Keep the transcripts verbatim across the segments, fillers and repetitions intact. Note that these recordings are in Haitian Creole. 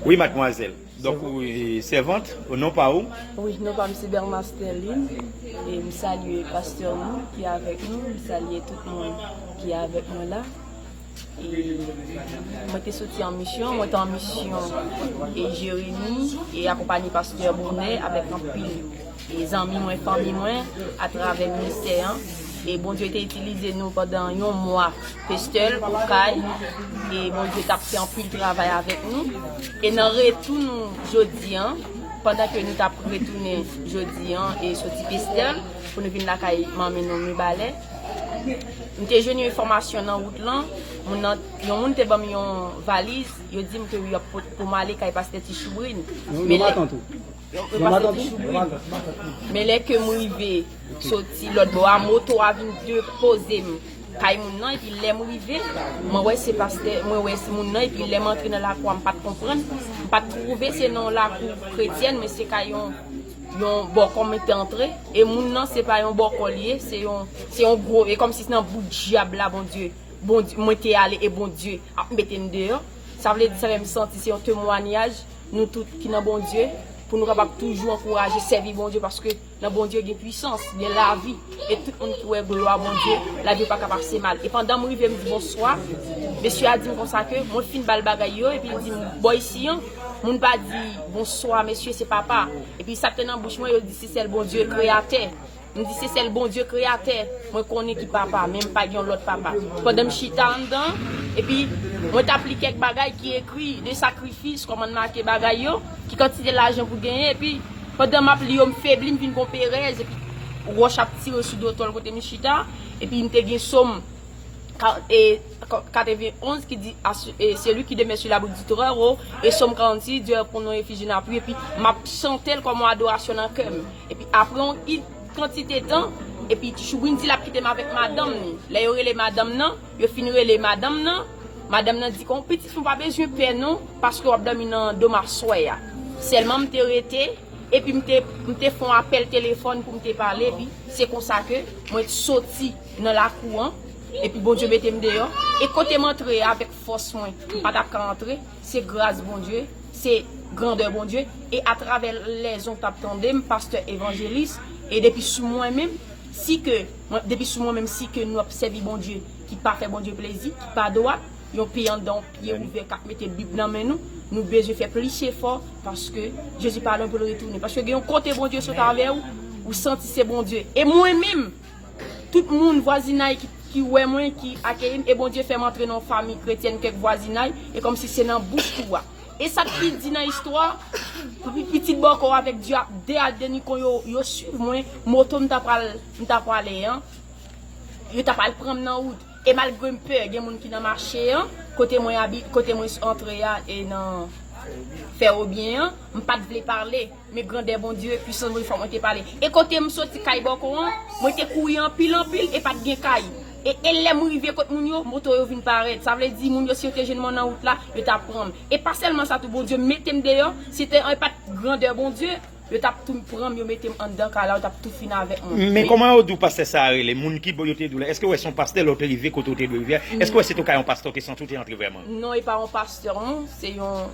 Wi, madmwazèl. Donk, ou, e, sèvant, o non pa ou? Wi, non pa m se Berma Sterline. E m salye pastè nou ki avèk nou, m salye tout moun ki avèk mwen la. E mwen te soti an misyon, mwen te an misyon e Jeremi e akonpanye pastè Bonè avèk anpil e zanmi mwen, fanmi mwen atravè ministè an. E Bondye te itilize nou pandan yon mwa Pestèl, Okay, e Bondye t ap fè anpil travay avèk nou. E nan retou nou jodi an, pandan ke nou t ap retounen jodi an e soti Pestèl pou nou vin lakay manmi nou Mibalè, m te jwenn yon enfòmasyon nan wout lan, moun nan, yon moun te ban m yon valiz, yo di m ke yo ap pot pou m ale kay pastè Tichoubrin. Yon matant ou? Yo pase ti choubri. Men lè ke m rive soti lòt bò a, moto a vin depoze m kay moun nan, epi lè m rive, mwen wè se pastè, mwen wè se moun nan, epi lè m antre nan lakou a, m pa t konprann, m pa t twouve se nan yon lakou kretyèn, men se kay yon yon bòkò mwen te antre, e moun nan se pa yon bòkò li ye, se yon se yon gwo, e kòmsi se nan bout dyab la Bondye, Bondye mwen te ale e Bondye ap mete m deyò. Sa vle di sa fè m santi se yon temwanyaj nou tout ki nan Bondye, pou nou kapab toujou ankouraje sèvi Bondye, paske nan Bondye gen pwisans, gen lavi, e tout moun ki wè glwa Bondye, lavi yo pa ka pase mal. E pandan m rive m di bonswa, mesye a di m konsa ke mwen fin ba l bagay yo, epi l di m bò isi an, moun pa di bonswa mesye, se papa. Epi sa k te nan bouch mwen, yo di se sèl Bondye kreyatè. M di se sèl Bondye kreyatè mwen konnen ki papa, men m pa gen yon lòt papa. Pandan m chita anndan, epi mwen t ap li kèk bagay ki ekri de sakrifis, kòman n make bagay yo, ki kantite lajan pou genyen, epi pandan m ap li yo, m febli, m vin gon perèz, epi wòch ap tire sou do tòl kote m chita, epi m te gen sòm ka- e, ka- katrevenonz ki di, à ce- et celui qui demeure sur l'abri du Très-Haut, e Sòm karannsis, Dieu est pour nous refuge et un appui, epi m ap chante l kòm yon adorasyon nan kè m. Epi apre yon it- kantite tan, epi Tichoubrin di l ap kite m avèk madanm ni. Lè yo rele madanm nan, yo fin rele madanm nan, madanm nan di kon pitit fi w pa bezwen pè non, paske w ap dòmi nan dòm aswè a. Sèlman m te rete, epi m te m te fè yon apèl telefòn pou m te pale, epi se konsa ke mwen soti nan lakou an, epi Bondye mete m deyò. E kote m antre a, avèk fòs mwen, m pa t ap ka antre. Se gras Bondye, se grandè Bondye. E atravè lèzon k ap tande m, pastè evanjelis, e depi sou mwen menm, si ke mwen- depi sou mwen menm, si ke nou ap sèvi Bondye ki pa fè Bondye plezi, ki pa dwat, yon pye anndan, yon pye ouvè k ap mete Bib nan men nou, nou bezwen fè plis efò, paske Jezi pa lwen pou l retounen. Paske gen yon kote Bondye sot avè w, ou santi se Bondye. E mwen menm, tout moun vwazinay ki, ki wè mwen, ki akeyi m, e Bondye fè m antre nan yon fanmi kretyèn kèk vwazinay, e kòmsi se nan bouch tou a. E sa k pi di nan istwa, pi- pitit bòkò avèk de, de a denikon yo, yo swiv mwen, moto m ta pral, m ta prale an, yo ta pral pran m nan wout. E malgre m pè, gen moun ki nan mache an, kote mwen abi, kote mwen antre a, e nan fèwobyen an, m pa t vle pale. Men grandè Bondye, pwisans Bondye fè mwen te pale. E kote m soti kay bòkò an, mwen te kouri anpil anpil e pa t gen kay. E, e lè m rive kot moun yo, moto yo vin parèt. Sa vle di moun yo si yo te jwenn mwen nan wout la, yo t ap pran m. E pa sèlman sa tou, Bondye mete m deyò, si te e pa t grandè Bondye, yo t ap tou pran m, yo mete m anndan kay la, yo t ap tou fin avèk mwen. Men kòman yo di w pastè sa a rele? Moun ki bò yo te di w la? Èske w wè se yon pastè lè w te rive kote w te dwe rive a? Èske w wè se te ka yon pastè w te santi w te antre vrèman? Non, e pa yon pastè non, se yon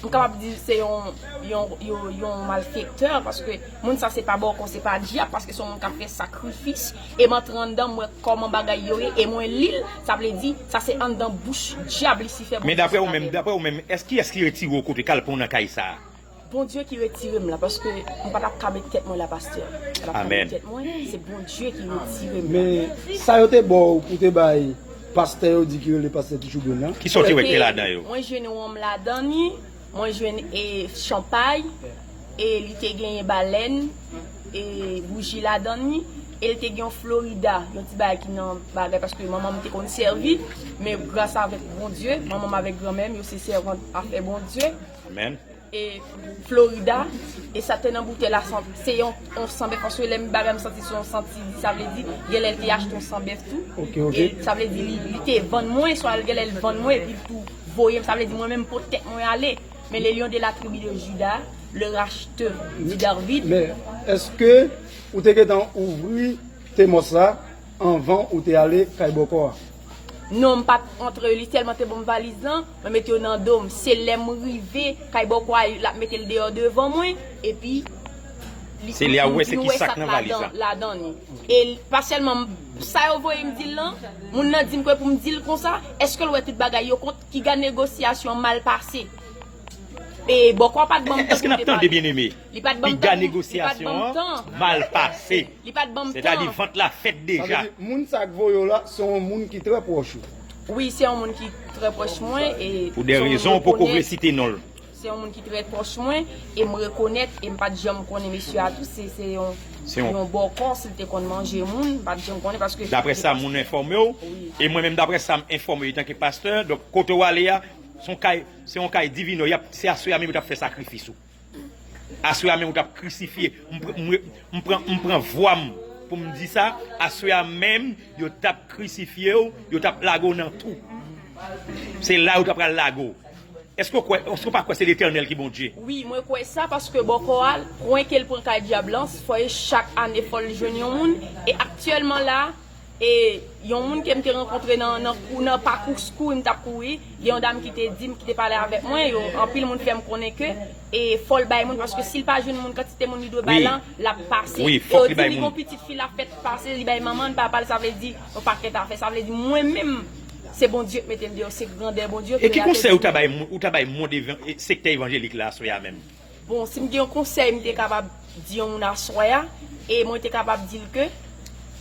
M kapab di se yon yon yon yon malfektè, paske moun sa se pa bòkò, se pa dyab, paske se yon moun k ap fè sakrifis. E m antre anndan, m wè kòman bagay yo ye, e mwen li l, sa vle di sa se anndan bouch dyab Lisifè. Men daprè ou menm, daprè ou menm, èske kiyès ki retire w kote k al pran w nan kay sa a? Bondye ki retire m la, paske m pa t ap ka met tèt mwen la, pastè. M pa t ap ka Amèn. Met tèt mwen, se Bondye ki retire m. Men sa yo te ba w pou te bay pastè yo di ki rele pastè Tichoubin nan. Ki sa w te wè ki te ladan yo? Mwen jwenn wonm ladan li, mwen jwenn e chanpay, e li te genyen balèn, e bouji ladan li, e li te gen yon Florida, yon ti bagay ki nan bagay, paske manman m te konn sèvi, men gras avèk Bondye, manman m avèk granmè m, yo se sèvant afè Bondye. Amèn. E Florida, e sa te nan boutèy la, se yon, yon sanbèf, paske lè m bagay m santi se yon santi, sa vle di, genlè l te achte yon sanbèf tou. Ok, ok. E sa vle di, li, li te vann mwen, swa l genlè l vann mwen, epi l tou voye m, sa vle di, mwen menm pote tèt mwen ale. Men le lion de la tribu de Juda, le racheteur di David. Men, èske ou te gentan ouvri temò sa anvan ou te ale kay bòkò a? Non, m pa t antre yo, li sèlman te ban m valiz lan, mwen mete yo nan do m. Se lè m rive kay bòkò a, l ap mete l deyò devan mwen, epi li, Se lè a ou wè se vin ki wè sa sa k k nan valiz ladan, la. ladan li. E l, pa sèlman m, sa yo voye m di l lan, moun nan di m ke pou m di l konsa, èske l wè tout bagay yo kont, ki gade negosyasyon an mal pase. E bòkò a pa t ban m tan Èske pou n m ap te tande pale. byeneme? Li pa t ban m Piga tan pou, li pa t ban m negosyasyon tan. An mal pase. Li pa t ban m Sètadi tan. Vant la fèt Sa vle deja. Di, moun sa k voye w la, se yon moun ki trè pwòch ou. Wi, se yon moun ki trè pwòch mwen. E Pou de se yon moun rezon ou poko vle rekonèt. Site non l. Se yon moun ki trè pwòch mwen. E m rekonèt, e m pa t janm konnen mesye a tou. Se, se yon, Se yon- yon bòkò, si l te konn manje moun, m pa t janm konnen paske. Daprè sa moun enfòme w, e mwen menm daprè sa m enfòme w etanke pastè, donk kote w ale a, se yon kay, se yon kay divino, y ap, se aswè a menm yo t ap fè sakrifis ou. Aswè a menm yo t ap krisifye. M pr- m re- m pran, m pran vwa m pou m di sa, aswè a menm yo t ap krisifye w, yo t ap lage w nan tou. Se la yo t ap pral lage w. Èske w kwè, èske w pa kwè se Letènèl ki Bondye? Wi, mwen kwè sa paske bòkò a, pwen ke l pran kay dyab lan, fò e chak ane fò l jwenn yon moun. E aktyèlman la, e yon moun ke m te rankontre nan, nan, kou- nan pakou kou m t ap kouri, gen yon dam ki te di m, ki te pale avèk mwen, yo, anpil moun fè m konnen ke, e fò l bay moun, paske si l pa jwenn moun, kantite moun li dwe bay Wi. Lan, l ap pase. Wi, E fòk yo li di bay li moun. Gon pitit fi l ap fèt pase, li bay manman l, papa l, sa vle di, yon pakèt afè. Sa vle di, mwen menm, se Bondye k mete m deyò, se grandè Bondye. E ki konsèy ou ta bay moun, ou ta bay moun evan- e sektè evanjelik la aswè a menm? Bon, si m gen yon konsèy m te kapab di yon moun aswè a, e mwen te kapab di l ke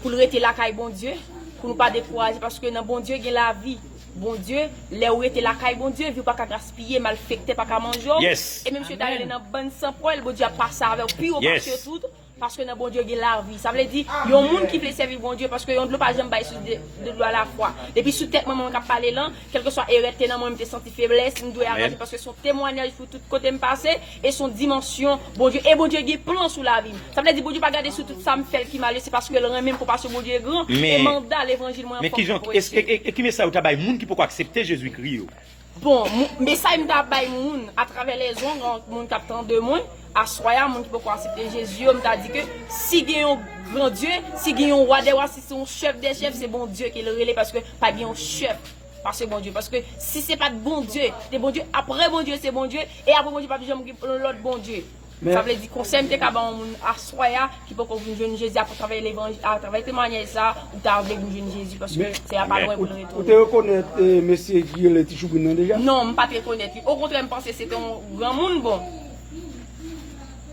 pou l rete lakay Bondye, pou nou pa dekouraje, paske nan Bondye gen lavi. Bondye, lè ou rete lakay Bondye, vi w pa ka gaspiye, malfektè pa ka manje w. Yes. E menm si yo ta rele nan bann san pwèl, Bondye ap pase avè w, pi wo Yes. pase yo tout. Paske nan Bondye gen lavi. Sa vle di, yon moun ki vle sèvi Bondye, paske yon dlo pa janm bay sou de, de dlo alafwa. Depi sou tèt mwen, mwen k ap pale lan, kèlkeswa erè te nan mwen, m te santi feblès, m dwe aranje, paske se yon temwanyaj pou tout kote m pase, e se yon dimansyon Bondye. E Bondye gen plan sou lavi m. Sa vle di, Bondye pa gade sou tout sa m fè l ki mal yo, se paske l renmen m, konpasyon Bondye gran, e manda levanjil mwen an fòk pou preche. E, e, e ki mesaj ou ta bay moun ki poko aksepte Jezikri yo? Bon, mou- mesaj m ta bay moun atravè lèzong, an- moun k ap tande mwen, aswè a, moun ki poko aksepte Jezi yo, m ta di ke si gen yon gran Dye, si gen yon wa dè wa, si se yon chèf dè chèf, se Bondye ke l rele, paske pa gen yon chèf pase Bondye. Paske si se pa t Bondye, te Bondye, apre Bondye se Bondye, e apre Bondye p ap janm gen yon lòt Bondye. Sa vle di konsèy m te ka ba yon moun aswè a ki poko vin jwenn Jezi atravè levanjil, atravè temwanyaj sa, ou ta vle vin jwenn Jezi paske se a pa lwen pou l retounen. Ou te rekonèt eh, mesye ki rele Ti Choubrin nan deja? Non, m pa t rekonèt li. Okontrè, m panse se te yon granmoun, bon.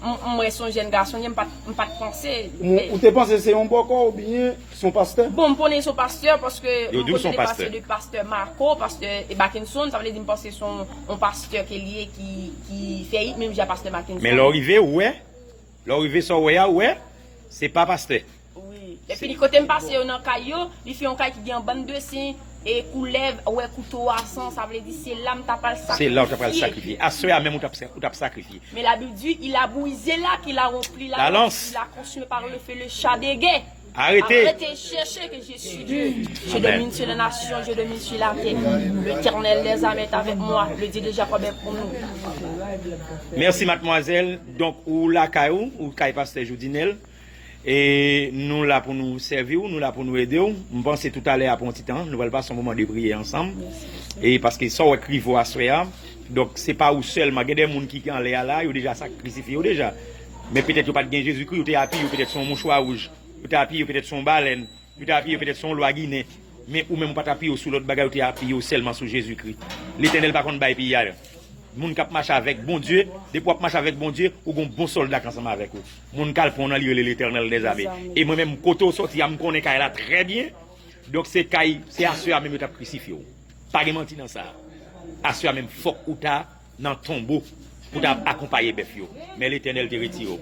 M m wè se yon jèn gason, m pa t m pa t panse. Ou te panse se yon bòkò oubyen se yon pastè? Bon, m konnen se yon pastè paske Yo m di w se yon konnen pase pastè. De pastè Marco, pastè Bakinson, sa vle di m panse se yon yon pastè ke li ye ki ki fè it menm jan pastè Bakinson. Men lè w rive, ou wè, lè w rive sa w wè a, ou wè, se pa pastè. Wi. Epi li kote m pase yo nan kay yo, li fè yon kay ki gen yon bann desen e koulèv, wè kouto a san, sa vle di se la m ta pral sakrifye. Se la w ta pral sakrifye. Aswè a menm ou t ap sa- ou t ap sakrifye. Mais la Bible dit, il a brisé l'arc, il a rempli la La lance, lance. Il a consumé par le feu le char de guerre. Arrêtez. Arrêtez, cherchez que je suis Dieu. Je Amen. Domine sur les nations, je domine sur la terre. L'Éternel des armées est avec moi. Le Dieu de Jacob est pour nous. Mèsi madmwazèl. Donk ou lakay ou, ou kay pastè Joudinèl. E nou la pou nou sèvi w, nou la pou nou ede w. M panse toutalè apre yon ti tan, nou pral pase yon moman de priyè ansanm. E paske sa w wè k rive w aswè a, donk se pa ou sèlman. Gen de moun ki anlè a la, yo deja sa krisifye yo deja. Men petèt yo pa t gen Jezikri, yo te apiye yo petèt sou yon mouchwa wouj, yo te apiye yo petèt sou yon balèn, yo te apiye yo petèt sou yon lwa ginen. Men ou menm ou pa t apiye w sou lòt bagay, ou te apiye w sèlman sou Jezikri. Letènèl pa konn bay piyay. Moun k ap mache avèk Bondye, depi w ap mache avèk Bondye, ou gon bon sòlda k ansanm avèk ou. Moun k al pran w nan li rele Letènèl dèzame. E mwen menm, kote w sòti a, m konnen kay la trè byen. Donk se kay, se aswè a menm yo t ap krisifye w. Pa gen manti nan sa. Aswè a menm fòk ou ta nan tonbo pou ta akonpaye bèf yo. Men Letènèl te retire w.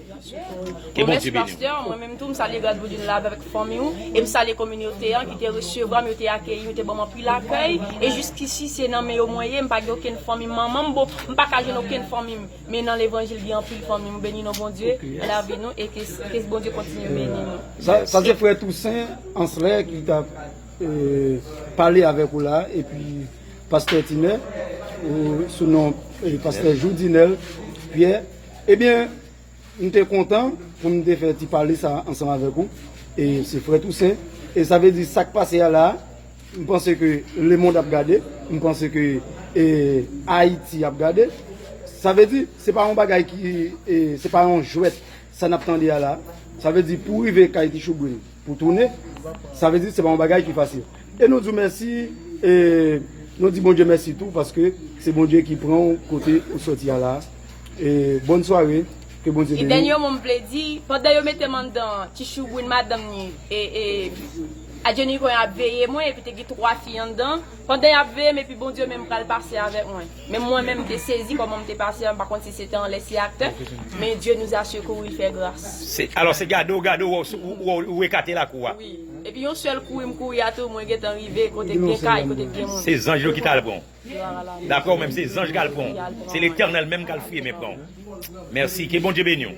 Ke Bon, Bondye mèsi beni w. Pastè, mwen menm tou, m salye gras Bondye nan lavi avèk fanmi w, e m salye kominote an ki te resevwa m, yo te akeyi m, yo te ban m anpil akèy, e jiskisi se nan men yo mwen ye, m pa gen okenn fanmi m, manman m, bon, m pa ka jwenn okenn fanmi m, men nan levanjil gen anpil fanmi m, beni non Bondye, nan lavi nou, e ke, ke Bondye kontinye beni nou. Sa, sa se frè Toussaint Anslè ki t ap eh, pale avèk ou la, epi pastè Tinè, ou, sou non eh, pastè Joudinèl Pyè. Ebyen, m te kontan pou m te fè ti pale sa ansanm avèk ou. E se frè Toussaint. E sa vle di sa k pase a la, M panse ke lemonn ap gade, m panse ke e, Ayiti ap gade. Sa vle di, se pa yon bagay ki, e, se pa yon jwèt, sa n ap tande a la. Sa vle di, pou rive kay Tichoubrine, pou tounen, sa vle di, se pa yon bagay ki fasil. E nou di w mèsi, e nou di Bondye mèsi tou, paske se Bondye ki pran w kote ou soti a la. E bòn sware, ke Bondye beni w. E dènye mo m vle di, pandan yo mete m anndan, Tichoubrine, madanm ni, e, e, Adjeni Konya ap veye mwen, epi te gen twa fi anndan. Pandan y ap veye m, epi Bondye menm pral pase avèk mwen. Men mwen menm, m te sezi kòman m te pase a, m pa konn si se te anlè se aktè, men Dieu nous a secourus, il fait grâce. Se, alò, se gade w, gade w, ou, ou, ou, ou ekate lakou a. Wi. Epi yon sèl kouri m kouri a tou, mwen gentan rive, kote k gen kay, kote k gen moun. Se zanj yo ki t al pran w. Dakò, menm se zanj k al pran w. Se Letènèl menm k al fouye men pran w. Mèsi, ke Bondye beni w.